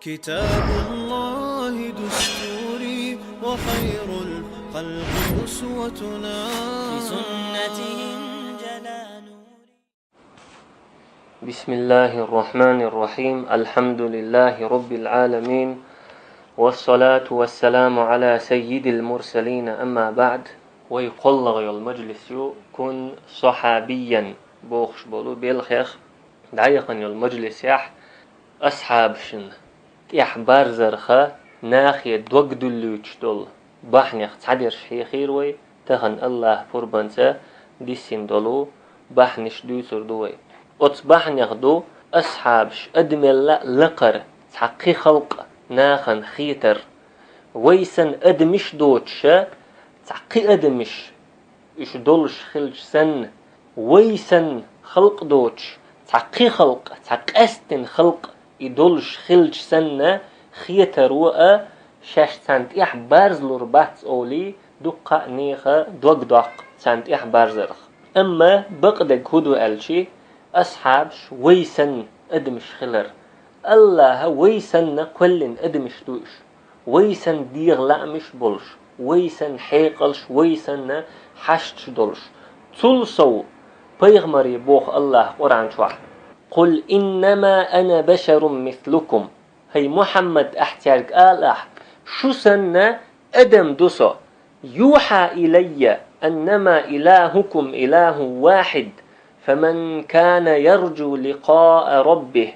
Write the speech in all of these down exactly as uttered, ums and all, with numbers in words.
كتاب الله دستوري وخير الخلق أسوتنا. بسنته انجلى نوري. بسم الله الرحمن الرحيم. الحمد لله رب العالمين. والصلاة والسلام على سيد المرسلين. أما بعد. Вай кхоллагӀа йола мажлис ю «كن صحابيا» бохуш болу белхех дӀаяхана йолу мажлисехь, асхьабашна тӀехь барзарха нахе дог дуьллуьйтуш долу бахьанех цхьадерш хьехийра вай, тахана АллахӀа пурбанца диссина долу бахьанаш дуьйцур ду вай. Оцу бахьанех ду асхьабаш адамелла а лакхара цхьа кхин халкъ нахана хетар. Вай санна адамаш доцуша, цхьа кхин адамаш уьш долуш хилча санна, вай санна халкъ доцуш, цхьа кхин халкъ, цхьа къаьсттина халкъ и долуш хилча санна, хетаро а шаьш царна тӀехь барзалур бац олий, дуккха а нехан дог доккху царна тӀехь барзарх. Амма бакъдерг хӀун ду аьлчи, асхьабаш вай санна адамаш хилар. АллахӀа вай санна кхоьллина адамаш ду уьш. Вай санна дегӀан лаамаш болуш, вай санна хьекъалш, вай санна хьашташ долуш. Цул сов, пайхамаре боху АллахӀа Къуръан чохь: «قل إنما أنا بشر مثلكم». ХӀай Мухьаммад, ахь цаьрга ала ахь: «Шу санна адам ду со». «يوحى إلي أنما إلهكم إله واحد فمن كان يرجو لقاء ربه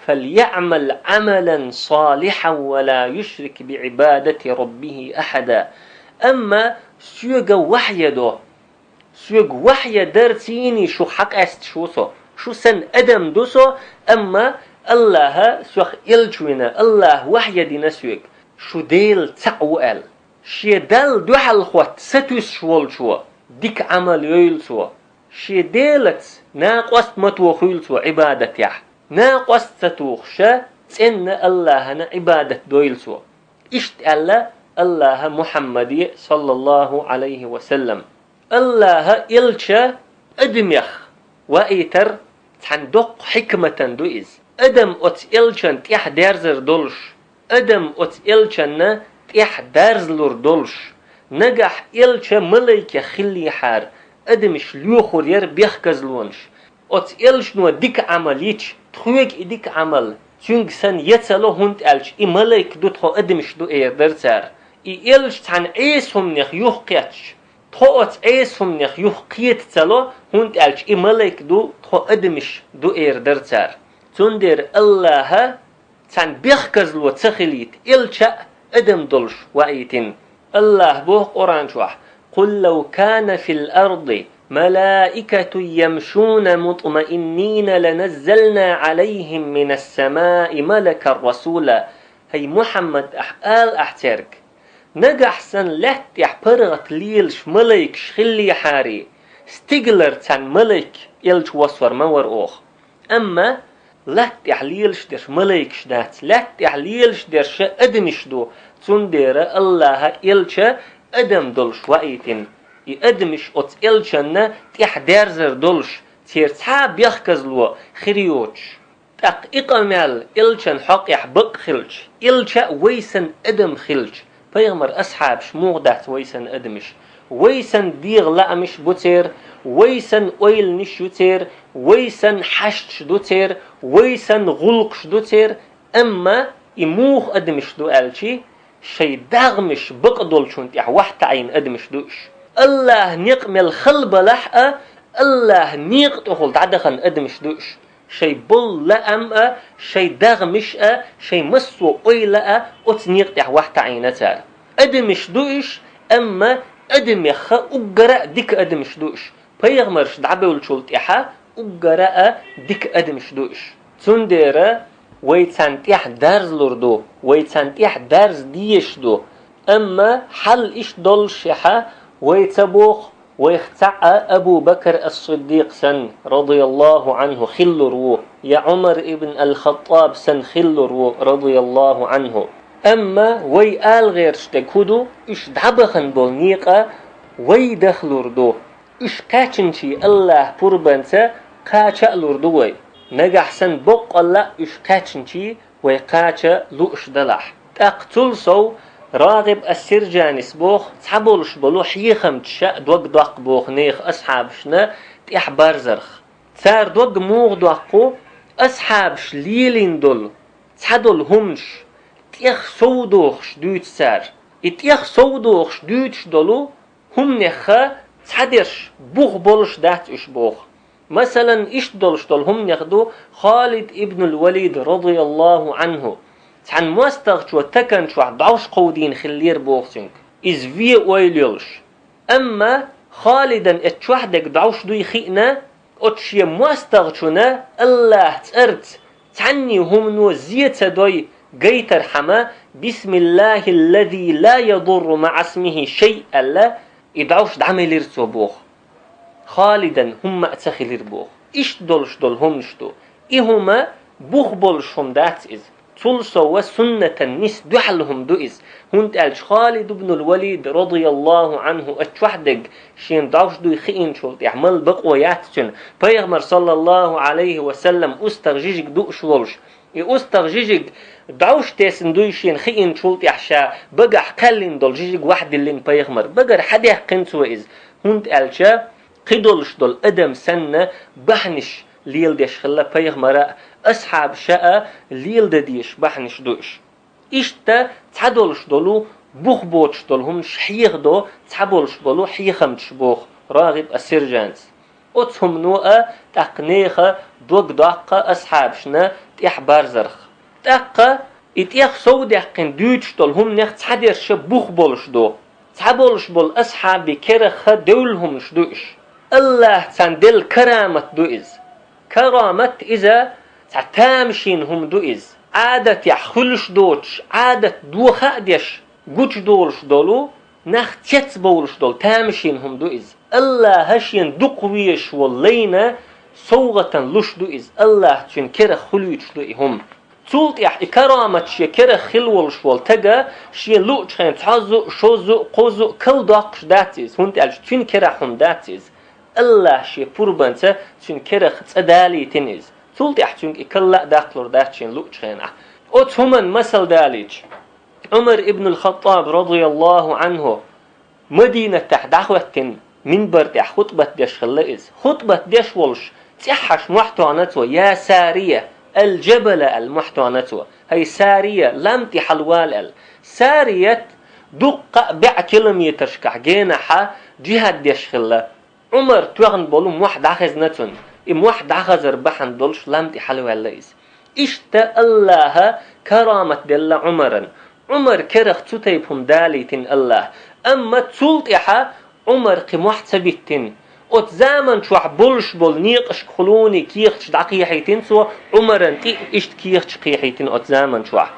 فليعمل عملا صالحا ولا يشرك بعبادة ربه أحدا». Амма соьга вахьйа до. Соьга вахьйа дарций шух хьакъаьсташ ву со. Шу санна адам ду со, амма АллахӀа соьх элча вина, АллахӀа вахьйа дина соьга, шу Дела цхьаъ ву аьлла. Шен Далла дуьхьал хӀотта сатуьйсуш волчо дика Ӏамал йойла цо. Шен Делаца накъост ма тухийла цо Ӏибадатехь. Накъост ца тухуша, цӀенна АллахӀана Ӏибадат дойла цо. Иштта аьлла АллахӀа Мухьаммаде, саллаллахӀу Ӏалайхи ва саллам. АллахӀа элча адамех ваийтар цхьана доккха хьикматан ду иза. Адам оцу элчан тӀехь дерзар долуш, адам оцу элчанна тӀехь дарзалур долуш, нагахь элча малайкех хиллехьара, адамаш лоьхур яра бехказлонаш. Оцу элчано дика Ӏамал йича, тхоьга и дика Ӏамал цуьнга санна яцало, хӀунда аьлча и малайк ду, тхо адамаш ду эр дара цара. И элча цхьана Ӏеса хӀуманех юхакхеттача, тхо оцу Ӏеса хӀуманех юха кхета ца ло, хӀунда аьлча и малайк ду, тхо адамаш ду эр дара цара. Цундела АллахӀа цхьана бехказло ца хилийта, элча а адам долуш ваийтина. АллахӀа боху Къуръан чохь: «قل لو كان في الأرض ملائكة يمشون مطمئنين لنزلنا عليهم من السماء ملكا رسولا». ХӀай Мухьаммад, ахь ала ахь цаьрга: «Нагахь санна лаьтта тӀехь паргӀат лелаш малайкаш хиллехьарий, стигалара цхьана малайк элча воссор ма вара оха». Амма лаьтта тӀехь лелаш дерш малайкаш дац, лаьтта тӀехь лелаш дерш адамаш ду, цундела АллахӀа элча адам долуш ваийтина. И адамаш оцу элчанна тӀехь дерзар долуш, церан цхьа а бехказло хир йоцуш. ТӀаккха и къамел элчан хьокъехь бакъ хилча, элча а вай санна адам хилча, пайхамар асхьабаш муха дац вай санна адамаш? Вай санна дегӀан лаамаш бу церан, вай санна ойланаш ю церан, вай санна хьашташ ду церан, вай санна гӀуллакхаш ду церан, амма и муха адамаш ду аьлчи, шайн догӀмаш бакъдолчунна тӀехь вахьтаӀийна адамаш ду уьш. АллахӀа некъ мел хала балахь а, АллахӀа некъа тӀехула дӀадахана адамаш ду уьш. Шайн болу лаам а, шайн догӀмаш а, шайн массо а ойла а оцу некъа тӀехь вахьтаӀийна цара. Адамаш ду уьш, амма адамех а уггара а дика адамаш ду уьш. Пайхамарш дӀабевллачул тӀаьхьа уггара а дика адамаш ду уьш. Цундела вай царна тӀехь дарзалур ду, вай царна тӀехь дарза дезаш ду. Амма хьал иштта доллушехь, вай ца боху, вайх цхьаъ а Абу Бакр ас-Сиддикъ санна, радияллаху Ӏанху, хиллур ву, я Ӏумар ибн ал-Хаттаб санна хиллур ву, радияллаху Ӏанху. Амма вай ала гӀерташ дерг хӀун ду, уьш дӀабахана болу некъа вай дахалур ду. Уьш кхаьчначийн АллахӀа пурбанца кхача а лур ду вай. Нагахь санна боккъалла а уьш кхаьчначийн вай кхача лууш далахь. ТӀаккха цул сов РагӀиб ас-Сиржанис боху, цхьаболуш болу хьехамчаша а дог доккху боху нехан асхьабашна тӀехь барзарх. Цара дог муха доккху, асхьабаш лелийна долу цхьадолу хӀуманаш тӀех сов дохуш дуьйцу цара. И тӀех сов дохуш дуьйцуш долу хӀуманеха цхьадерш бух болуш дац уьш боху. Масалан, иштта долуш долу хӀуманех ду Халид ибнул Валид радияллаху анху. Цхьана мостагӀчо такан чохь дӀовш кховдийна хиллера боху цуьнга, иза вен ойла йолуш. Амма Халидан эцу чохь дерг дӀовш дуй хиъна, оцу шен мостагӀчунна Аллахь цӀарца цхьанний хӀумано зе ца дой гайтархьама, «Бисмиллахиллази ла ядурру ма'асмихи шай», аьлла, и дӀовш дӀамелира цо боху. Халидан хӀумма а ца хилира боху. Иштта долуш долу хӀуманаш ду. И хӀума бух болуш хӀума дац иза. Цул сова суннатан нис дуьхьал хӀума ду иза. ХӀунда аьлча Халид ибнул Валид радияллаху анху оцу чохь дерг шена дӀовш дуй хиъначул тӀехь мала бакъо яц цуьнан. Пайхамар саллаллаху алейхи ва саллам устагӀ жижиг дууш волуш, и устагӀ жижиг дӀовш тесна дуй шена хиъначул тӀехь ша багахь кхаьллина долу жижиг вахьдиллина пайхамар. Багара хьадаьккхина цо иза. ХӀунда аьлча кхидолуш долу адам санна бахьанаш леладеш хилла пайхамара а, асхьабаша а леладан дезаш бахьанаш ду уьш. Иштта цхьадолуш долу бух боцуш долу хӀуманаш хьехадо цхьаболуш болу хьехамчаш боху РагӀиб ас-Сиржанис. Оцу хӀумано а тӀаккха нехан дог доккху асхьабашна тӀехь барзарх. ТӀаккха и тӀех сов даьккхина дуьйцуш долу хӀуманех цхьадерша бух болуш ду. Цхьаболуш болу асхьабийн кераха девлла хӀуманаш ду уьш. Аллахь царна делла карамат ду иза. Карамат иза цхьа тамашийна хӀума ду иза. Ӏадатехь хуьлуш доцуш, Ӏадат доха а деш, гучудолуш долу, нах цецбовлуш долу тамашийна хӀума ду иза. Аллахьа шена дукха везаш волу лайна совгӀатана луш ду иза. Аллахь цуьнан керах хуьлуьйтуш ду и хӀума. Цул тӀаьхьа и карамат шен керах хилла волуш волу тага шен луучу хенахь цхьозза а, шозза а, кхозза а калдоккхуш дац иза, хӀунда аьлча цуьнан керахь хӀума дац иза. Аллахь шен пурбанца цуьнан керах цӀа далийтина иза. Цул тӀаьхьа цуьнга и калла а даккхалур дац шен луучу хенахь. Оцу хӀуманна масал далийча, Ӏумар ибнул Хаттаб радияллаху анху Мадинатехь дӀахӀоьттина минбар тӀехь хутбат деш хилла иза. Хутбат деш волуш, цӀеххьаш мохь тоьхна цо: «Я Сария, ал-Джабала», аьлла мохь тоьхна цо. «ХӀай Сария, лам тӀе хьалавала», аьлла. Сарият дуккха а бӀе километрашкахь генахьа джихад деш хилла. Ӏумар тоьхна болу мохь дӀахезна цунна. И мохь дӀахазар бахьана долуш лам тӀе хьалаваьлла иза. Иштта Аллахьа карамат делла Ӏумаран. Ӏумар керах цу тайпа хӀума далийтина Аллахь. Амма цул тӀаьхьа Ӏумар кхин мохь ца биттина. Оцу заман чохь болуш болу некъашкахула кехаташ дӀакхехьийтина цо, Ӏумаран тӀе а иштта кехаташ кхехьийтина оцу заман чохь.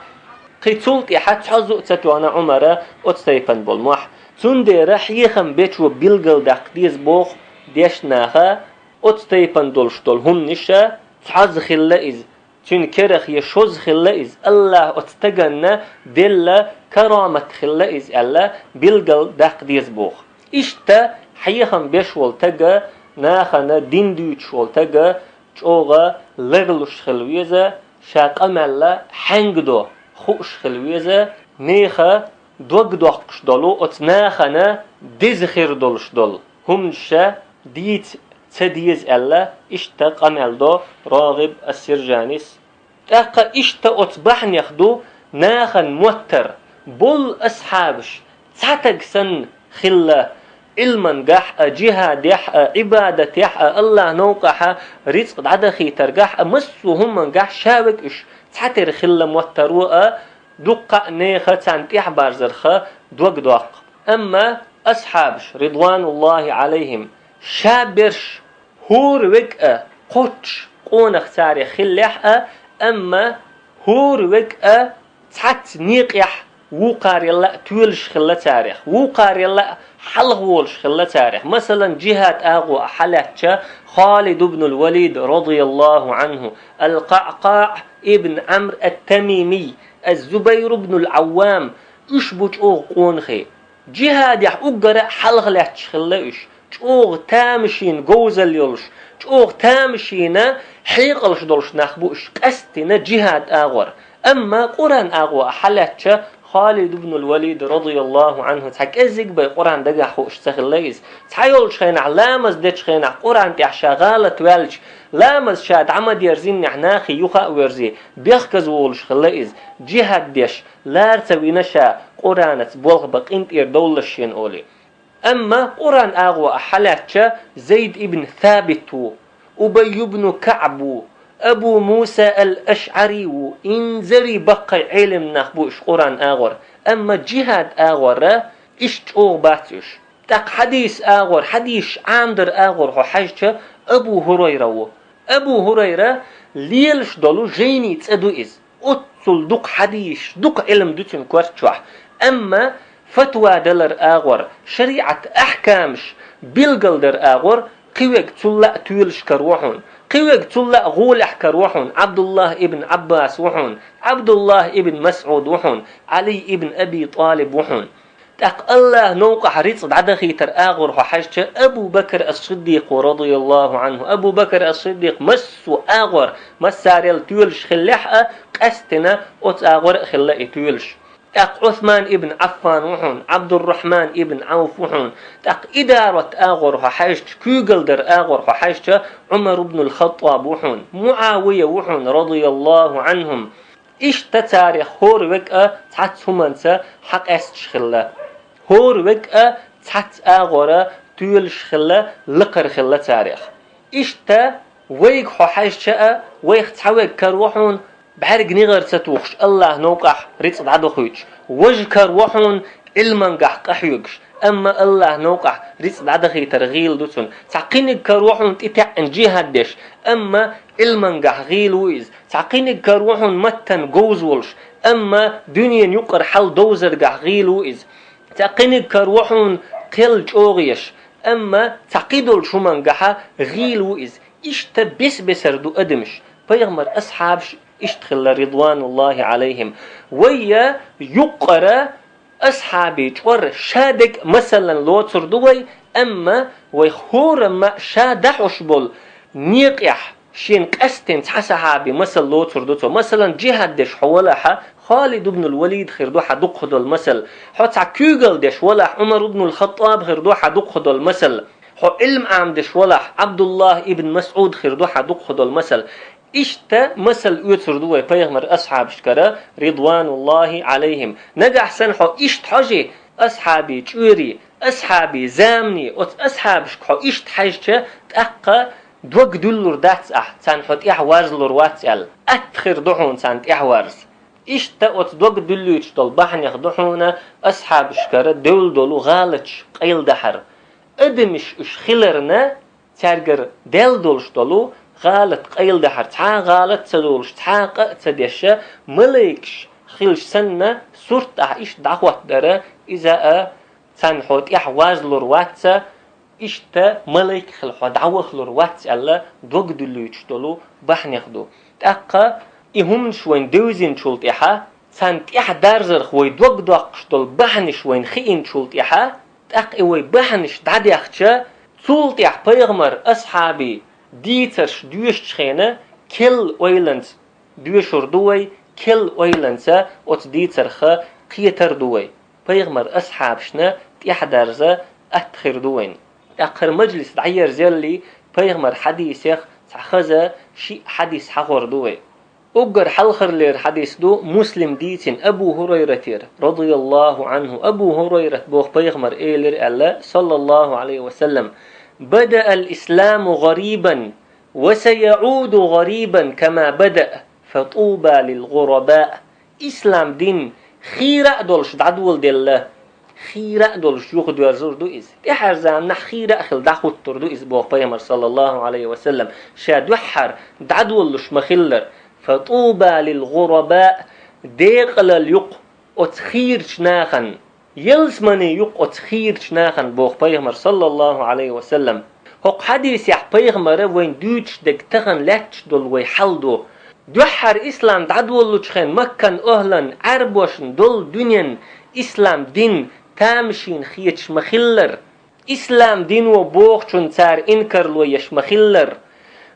Кхин цул тӀаьхьа цхьозза а ца тоьхна Ӏумара оцу тайпана болу мохь. Цундела хьехам бечо билгалдаккха деза боху дешна наха, оцу тайпана долуш долу хӀуманаша цхьозза хилла иза, цуьнан керах я шозза хилла иза, Аллахь оцу таганна делла карамат хилла иза аьлла, билгалдаккха деза боху. Иштта хьехам беш волу тага нахана дин дуьйцуш волу тага чӀогӀа ларлуш хила веза, ша къамел хьаьнга до хууш хила веза, нехан дог доккхуш долу, оцу нахана деза хир долуш долу хӀуманаш ша дийца ца деза аьлла, иштта къамел до РагӀиб ас-Сиржанис. ТӀаккха иштта оцу бахьанех ду нахана моттар, болу асхьабаш цхьа таг санна хилла, Ӏилмангахь а, джихадехь а, Ӏибадатехь а, Аллахьан новкъахьа рицкъ дӀадахийтаргахь а, массо а хӀумангахь ша вега уьш цхьатера хилла моттаро а, дуккха а нехан царна тӀехьабарзарха дог доккху. Амма асхьабаш, ридвануллахи Ӏалайхим, ша берш хӀора вега а кхоччуш къонах царех хиллехь а, амма хӀора вега а цхьацца некъехь вукхарелла а тоьлуш хилла царех, вукхарелла а хьалха волуш хилла царех. Масалан, джихад агӀо а хьалаьцча, Халид ибнул Валид, радияллаху анху, Ал-КъаӀкъаӀ ибн Ӏамр ат-Тамими, аз-Зубайр ибнул Ӏаввам, уьш бу чӀогӀа къонахий. Джихадехь уггара а хьалха лаьтташ хилла уьш. ЧӀогӀа тамашийна говзалла йолуш, чӀогӀа тамашийна хьекъалш долуш нах бу уьш, къаьсттина джихад агӀор. Амма Къуръан агӀо а хьалаьцча, Халид ибн аль-Валид, радияллаху Ӏанху, цхьа кӀеззиг бай Къуръан дагахь хууш ца хилла иза. Цхьайолчу хенахь, ламаз дечу хенахь, Къуръан тӀехь ша гӀалат ваьлча, ламаз ша дӀа ма дерзинехь, нахе юха а верзий, бехказа волуш хилла иза. Джихад деш, лара ца вина ша, Къуръанаца болх бан къинтӀера довлалаш шена олий. Амма Къуръан агӀо а хьалаьцча, Зайд ибн Сабит ву, Убай ибн КаӀб ву, Абу Муса ал-АшӀари ву, инзаре баккхий Ӏелам нах бу уьш Къуръан агӀор, амма джихад агӀора иштта чӀогӀа бац уьш. ТӀаккха хьадис агӀор, хьадисаш Ӏамдар агӀор хьо хьаьжча, Абу ХӀурайра ву. Абу ХӀурайра лелаш долу жайни цӀа ду иза. Оццул дукха хьадисаш, дукха Ӏилма ду цуьнан корта чохь. Амма фатва далар агӀор, шариӀат ахькамаш билгалдар агӀор, кхин верг цул а тоьлуш каро хьуна. Кхин верг цул а гӀолехь каро хьуна. Ӏабдуллахь ибн Ӏаббас ву хьуна, Ӏабдуллахь ибн МасӀуд ву хьуна, Ӏали ибн Аби ТӀалиб ву хьуна. ТӀаккха Аллахь новкъахь рицкъ дӀадахийтар агӀор хьо хьаьжча, Абу Бакр ас-Сиддикъ ву, радияллаху Ӏанху. Абу Бакр ас-Сиддикъ массо а агӀор, массарел тоьлуш хиллехь а, къаьстина оцу агӀор а хилла и тоьлуш. ТӀаккха Ӏусман ибн Ӏаффан ву хьуна, Ӏабдуррахьман ибн Ӏауф ву хьуна. ТӀаккха идарат агӀор хьо хьаьжча, куьйгалдар агӀор хьо хьаьжча, Ӏумар ибн аль-Хаттаб ву хьуна, МуӀавия ву хьуна, радияллаху Ӏанхум. Иштта царех хӀора верг а цхьацца хӀуманца хьакъаьсташ хилла. ХӀора верг а цхьацца агӀора тоьлуш хилла, лакхара хилла царех. Иштта вайга хьо хьаьжча а, вайх цхьа верг каро хьуна, бӀаьрг нигӀар ца тухуш, Аллахь новкъахь рицкъ дӀадохуьйтуш, важа каро хьуна, Ӏилмангахь къахьоьгуш, амма Аллахь новкъахь рицкъ дӀадахийтар гӀийла ду цунна. Цхьа кхиниг каро хьуна тӀетаьӀӀина джихад деш, амма Ӏилмангахь гӀийла ву иза. Цхьа кхиниг каро хьуна маттана говза волуш, амма дуьненан юккъара хьал довзаргахь гӀийла ву иза. Цхьа кхиниг каро хьуна кхел чӀогӀа еш, амма цхьа кхидолчу хӀумангахьа гӀийла ву иза. Иштта бес-бесара ду адамаш. Пайхамар асхьабаш иштта хилла, ридвануллахи Ӏалайхим. Вайя юккъара асхьабий чкъор ша дерг а масалан лоцур ду вай, амма вай хӀорамма ша дӀахьош болу некъехь шена къаьстина цхьа сахьаби масал лоцур ду цо. Масалан, джихад деш хьо валахьа, Халид ибн аль-Валид хир ду хьан дуккха долу масал. Хьо цхьа куьйгалла деш валахь, Ӏумар ибн аль-Хаттаб хир ду хьан дуккха долу масал. Хьо Ӏилма Ӏамадеш валахь, Ӏабдуллахь ибн МасӀуд хир ду хьан дуккха долу масал. Иштта масал оьцур ду вай пайхамар асхьабашкара, ридвануллахи Ӏалайхим. Нагахь санна хьо иштта хьожий, асхьабий чкъурий, асхьабий заманний, оцу асхьабашка хьо иштта хьаьжча, тӀаккха дог дуьллур дац ахь, царна хьо тӀаьхьаварзлур вац аьлла. Атта хир ду хьуна царна тӀаьхьаварза. Иштта оцу дог дуьллуьйтуш долу бахьанех ду хьуна асхьабашкара девлла долу гӀалаташ къайладахьар. Адамаш уьш хиларна, цаьргара даьлла долуш долу гӀалат къайладахьар, цхьа а гӀалат ца долуш, цхьа а къа а ца деш, малайкаш хилча санна, сурт ахь иштта дӀахӀоттадара, иза а царна хьо тӀаьхьаварзлур вац, иштта малайк хила хьо дӀавахалур вац аьлла, дог дуьллуьйтуш долу бахьанех ду. ТӀаккха и хӀуманаш вайна девзинчул тӀаьхьа, царна тӀаьхьадарзарх вай дог доккхуш долу бахьанаш вайна хиинчул тӀаьхьа, тӀаккха и вай бахьанаш дӀадаьхча, цул тӀаьхьа пайхамар асхьабий дийцарш доьшучу хенахь, кел ойланца доьшур ду вай, кел ойланца оцу дийцарх кхетар ду вай. Пайхамар асхьабашна тӀаьхьадарза атта хир ду вайна. ТӀаккха хӀара мажлис дӀаерзаллий, пайхамар хьадисех цхьа хаза шиъ хьадис хьахор ду вай. Уггар хьалхарлера хьадис ду Муслим дийцина Абу ХӀурайратера, радияллаху Ӏанху. Абу ХӀурайрат боху, пайхамар элира аьлла, саллаллаху Ӏалайхи ва саллам: «بدأ الإسلام غريبا وسيعود غريبا كما بدأ فطوبى للغرباء». Ислам дин хийра а долуш дӀадоладелла, хийра а долуш юхадоьрзур ду иза. ТӀаьхьара заманахь хийра а хила дӀахӀуттур ду иза, боху пайхамар, саллаллаху Ӏалайхи ва саллам, ша дуьххьара дӀадолалуш ма-хиллара. «فطوبى للغرباء», декъалалла ю-кх оцу хийрачу нахана, ялсамани ю-кх оцу хийрачу нахана, боху пайхамар, саллаллаху Ӏалайхи ва саллам. ХӀокху хьадисехь пайхамара вайна дуьйцуш дерг тахана лаьтташ долу вай хьал ду. Дуьххьара ислам дӀадолалучу хенахь Маккан охӀлан, Ӏаьрбошна долу дуьненна ислам дин тамашийна хеташ ма-хиллара. Ислам дино бохучунна цара инкарло еш ма-хиллара.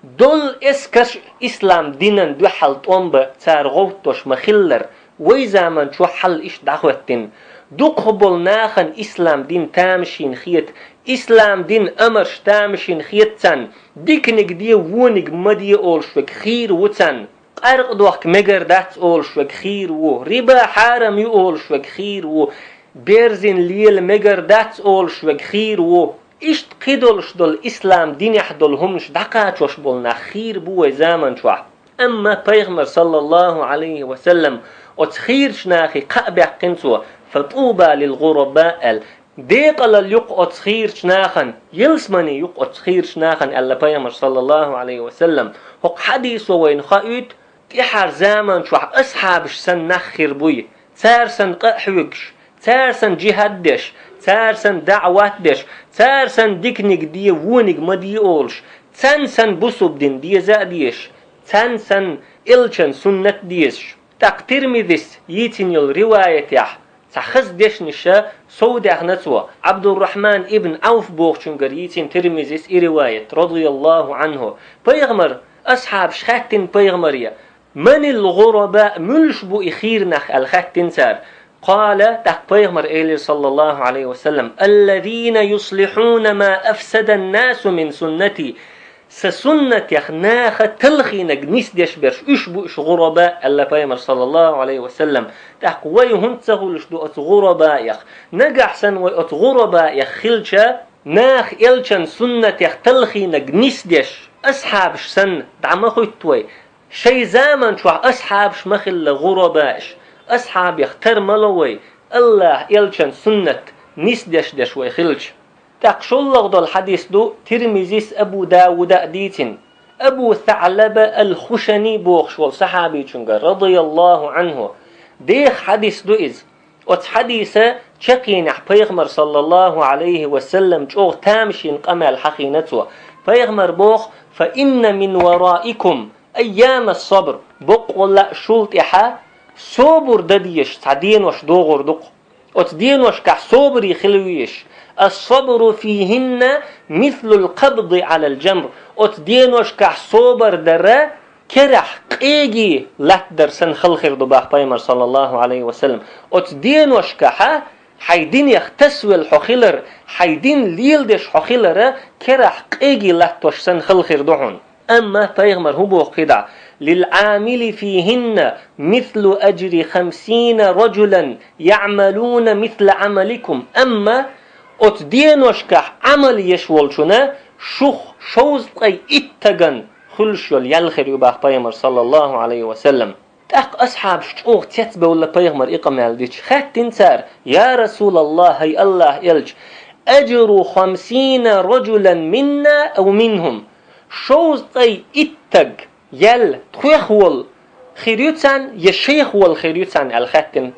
Долу эскарш ислам динан дуьхьал тӀом бан цара гӀовттош ма-хиллара, вай заман чохь хьал иштта дӀахӀоьттина. Дукхахболу нахана ислам дин тамашийна хета, ислам дин амарш тамашийна хета царна, диканиг де, вониг ма де олуш верг хийра ву царна, къаркъа дохка мегар дац олуш верг хийра ву, риба хьарам ю олуш верг хийра ву, берзина лела мегар дац олуш верг хийра ву. Иштта кхидолуш долу ислам динехь долу хӀуманаш дӀакхачош болу нах хийра бу вай заман чохь. Амма Пайхамар, саллаллаху Ӏалайхи ва саллам, оцу хийрачу нахе кхаъ баьккхина цо: «Фатуба лил гӀураба», – аьлла. Декъалалла ю-кх оцу хийрачу нахана, ялсамани ю-кх оцу хийрачу нахана, аьлла Пайхамар, саллаллаху Ӏалайхи ва саллам. ХӀокху хьадисо вайна хоуьйту, тӀаьхьара заман чохь асхьабаш санна нах хир буй, цара санна къа а хьоьгуш, цара санна джихӀад деш, цара санна даӀват деш, цара санна диканиг де, вониг ма де олуш, царна санна бусулба дин деза а дезаш, царна санна элчан суннат а дезаш. ТӀаккха Тирмизис йийцина йолу риваятехь цхьа хаза дешнаш совдаьхна цо, Ӏабдуррахьман ибн Ӏауф бохучуьнгара йийцина Тирмизис и риваят, радияллаху Ӏанху. Пайхамар, асхьабаш хаьттина Пайхамаре: «Манил гӀураба, муьлш бу и хийра нах?» – аьлла хаьттина цара. Къала, тӀаккха Пайхамар элира, саллаллаху Ӏалайхи ва саллам: «Аллазина юслихьуна ма афсадан насу мин суннати». Сан суннатех наха талхийнарг нисдеш берш, уьш бу уьш гӀураба, аьлла Пайхамар, саллаллаху Ӏалайхи ва саллам. ТӀаккха вай хӀунда ца хуьлуш ду оцу гӀурабаех? Нагахь санна вай оцу гӀурабаех хилча, наха элчан суннатех талхийнарг нисдеш асхьабаш санна дӀа ма хуьтту вай. Шайн заман чохь асхьабаш ма хилла гӀурабааш, асхьабех тар ма ло вай, АллахӀ элчан суннат нисдеш деш вай хилча. ТӀаккха шоллагӀа долу хьадис ду, Тирмизис, Абу Дауда а дийцина, Абу СаӀлаба ал-Хушани бохуш волу сахьабичуьнгара, радияллаху Ӏанху, деха хьадис ду иза. Оцу хьадиса чаккхенехь Пайхамар, саллаллаху Ӏалайхи ва саллам, чӀогӀа тамашийна къамел хьахийна цо. Пайхамар боху: «Фа инна мин вараикум айяма сабр», боккъалла а шул тӀаьхьа собар дан дезаш цхьа денош догӀур ду-кх. Оцу деношкахь собаре хила везаш. «Ас-сабру фихинна мислул кабди Ӏалал джамр». Оцу деношкахь собар дара керахь къеги латтадар санна хала хир ду, бах Пайхамар, саллаллаху Ӏалайхи ва саллам. Оцу деношкахьа хьайн динех тасвелла хьо хилар, хьайн дин леладеш хьо хилара керахь къеги латтош санна хала хир ду хьуна. Амма Пайхамар хӀун боху кхидӀа: «Лил Ӏамили фихинна мислу аджри хамсина раджулан яӀмалуна мисла Ӏамаликум». Амма оцу деношкахь Ӏамал еш волчунна шух шовзткъе итт стагана хуьлуш йолу ял хир ю, бах Пайхамар, саллаллаху Ӏалайхи ва саллам. ТӀаккха асхьабаш чӀогӀа цецбевлла Пайхамар и къамел дича, хаьттина цара: «Я Расулаллах, хӀай АллахӀ элча, аджру хамсина раджулан минна ав минхум?» Шовзткъе итт стаг ял тхох волу хир ю царна, я шайх волу хир ю царна аьлла хаьттина.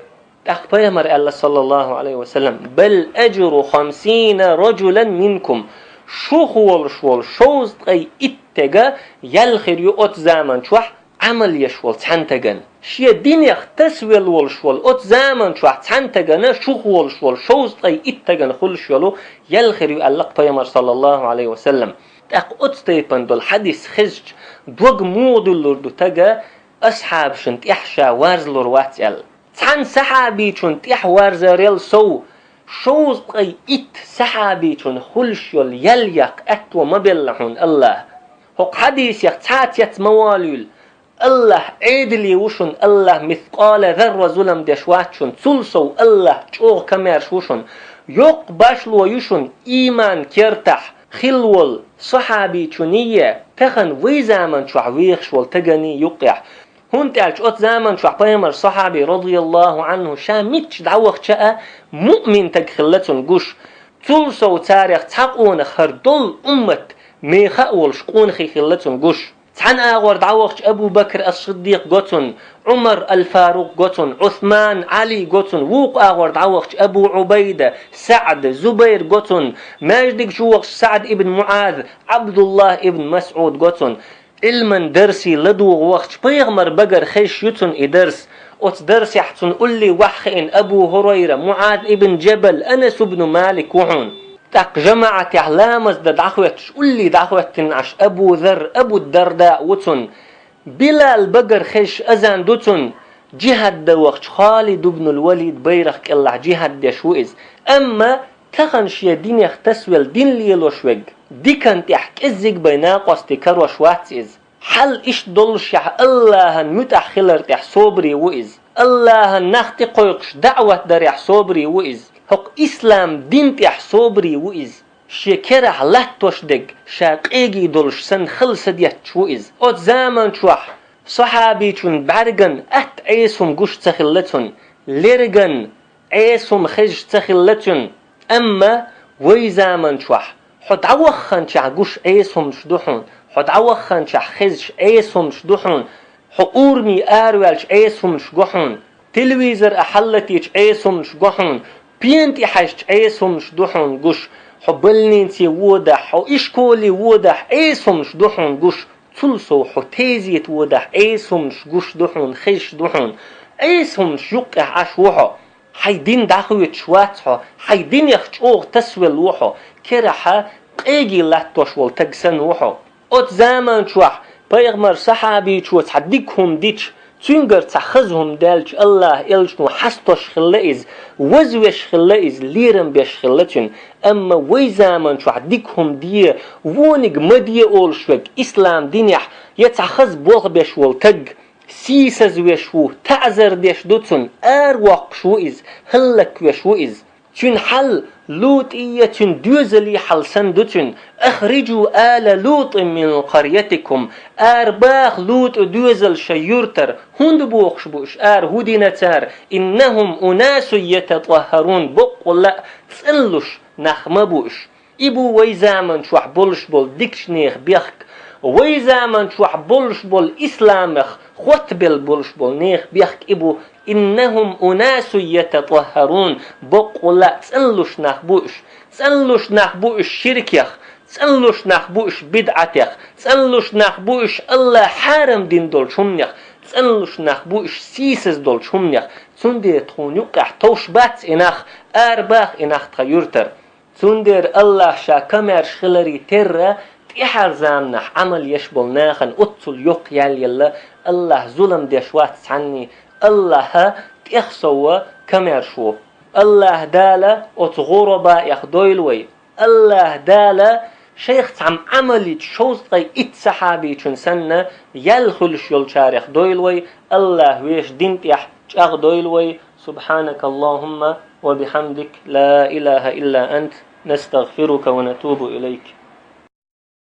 ТӀаккха Пайхамар аьлла, саллаллаху Ӏалайхи ва саллам: «Бал аджру хамсина раджулан минкум». Шух волуш волу шовзткъе итт стага ял хир ю оцу заман чохь Ӏамал еш волу цхьана стагана. Шен динех тасвелла волуш волу оцу заман чохь цхьана стагана шух волуш волу шовзткъе итт стагана хуьлуш йолу ял хир ю аьлла-кх Пайхамар, саллаллаху Ӏалайхи ва саллам. ТӀаккха оцу тайпана долу хьадис хезча, дог муха дуьллур ду стага асхьабашна тӀехь ша варзалур вац аьлла? Цхьана сахьабичун тӀехь варзарел сов, шовзткъе итт сахьабичун хуьлуш йолу ял яккха аьтто ма белла хьуна АллахӀа. ХӀокху хьадисех цхьа а цец ма волийла. АллахӀ Ӏедале ву шуна, АллахӀ мискъала зарра зулам деш вац шуна, цул сов АллахӀ чӀогӀа комаьрша ву шуна. Йоккха башло ю шуна ийман кертахь хилла волу сахьабичунний, тахана вай заман чохь вехаш волу стаганний юккъехь. ХӀунда аьлча оцу заман чохь Пайхамар сахьаби, радияллаху Ӏанху, ша мичча дӀавахча а, муъмин стаг хилла цунна гуш. Цул сов царех цхьа къонах хӀара долу уммат меха а волуш къонахий хилла цунна гуш. Цхьана агӀор дӀавахча Абу Бакр ас-Сиддикъ го цунна, Ӏумар ал-Фарукъ го цунна, Ӏусман, Ӏали го цунна, вукху агӀор дӀавахча Абу Ӏубайда, СаӀд, Зубайр го цунна, маьждиг чу вахча СаӀд ибн МуӀаз, Ӏабдуллах ибн МасӀуд го цунна. Ӏилман дарсе ладугӀу вахча Пайхамар багара хезаш ю цунна и дарс. Оцу дарсехь цунна улле ваьхьа хиъна Абу ХӀурайра, МуӀаз ибн Джабал, Анас ибн Малик ву хьуна. ТӀаккха жамаӀатехь ламаз дан дӀахӀоьттуш, уллий дӀахӀоьттина Ӏаш Абу Зарр, Абу Дарда а ву цунна. Билал багара хезаш азан ду цунна. Джихад дан вахча Халид ибн аль-Валид байракх кӀелахь джихад деш ву иза. Амма тахана шен динех тасавелла дин лелош верг, дикан тӀехь кӀеззиг бен накъостий карош вац иза. Хьал иштта доллушехь, АллахӀан муьтӀахь хилар тӀехь собаре ву иза. АллахӀан нах тӀекхойкхуш даӀват дарехь собаре ву иза. ХӀокху ислам дин тӀехь собаре ву иза. Шен керахь латтош дерг ша къегий долуш санна хала са детташ ву иза. Оцу заман чохь сахьабичун бӀаьрган атта Ӏеса хӀума гуш ца хилла цунна, лерган Ӏеса хӀума хезаш ца хилла цуьнан. Амма вай заман чохь хьо дӀавахханчохь гуш Ӏеса хӀуманаш ду хьуна, хьо дӀавахханчохь хезаш Ӏеса хӀуманаш ду хьуна, хьо урамий араваьлча Ӏеса хӀуманаш го хьуна, телевизор а хьаллатийча Ӏеса хӀуманаш го хьуна, пена тӀе хьаьжча Ӏеса хӀуманаш ду хьуна гуш, хьо больнице водахь, хьо ишколе водахь Ӏеса хӀуманаш ду хьуна гуш, цул сов хьо тезета водахь Ӏеса хӀуманаш гуш ду хьуна, хезаш ду хьуна. Ӏеса хӀуманаш юккъехь Ӏаш ву хьо. Хьайн дин дӀахоьцуш вац хьо, хьайн динех чӀогӀа тасавелла ву хьо, керахь къегий латтош волу таг санна ву хьо. Оцу заман чохь пайхамар сахьабичо цхьа дика хӀума дича, цуьнгара цхьа хаза хӀума даьлча, АллахӀан элчано хьастош хилла иза, вазвеш хилла иза, лерам беш хилла цуьнан. Амма вай заман чохь дика хӀума де, вониг ма де олуш верг ислам динехь я цхьа хаза болх беш волу таг, сийсазвеш ву, таӀзар деш ду цунна, аравоккхуш ву иза, хӀаллаквеш ву иза. Цуьнан хьал ЛутӀий я цуьнан доьзалий хьал санна ду цуьнан: «Ахриджу ала ЛутӀин мин карьятикум», арабаха ЛутӀан доьзал шайн юьртара, хӀунда бохуш бу уьш ара, хӀун дина цара, «иннахум унасун ятатӀаххарун», боккъалла а цӀанлуш нах ма бу уьш. И бу вай заман чохь болуш болу дикачу нехан бехк. Вай заман чохь болуш болу исламах хоттабелла болуш болу нехан бехк и бу. «Иннахум унасун ятатӀаххарун», боккъалла а цӀанлуш нах бу уьш. ЦӀанлуш нах бу уьш ширкех, цӀанлуш нах бу уьш бидӀатех, цӀанлуш нах бу уьш АллахӀа хьарам дина долчу хӀуманех, цӀанлуш нах бу уьш сийсаз долчу хӀуманех. Цундела тхуна юккъехь товш бац и нах, арабаха и нах тхан юьртара. Цундела АллахӀа ша комаьрша хиларе терра, тӀаьхьара заманахь Ӏамал еш болу нахана оццул йоккха ял елла, АллахӀа зулам деш вац цхьанний, АллахӀа тӀехсовва комаьрша ву. АллахӀа Дала оцу гӀурабаэх дойла вай. АллахӀа Дала шайх цхьамма Ӏамал йича шовзткъе итт сахьабичун санна, ял хуьлуш йолчарех дойла вай, АллахӀа вешан дин тӀехь чӀагӀдойла вай. سبحانك اللهم وبحمدك، لا إله إلا أنت، نستغفرك ونتوب إليك.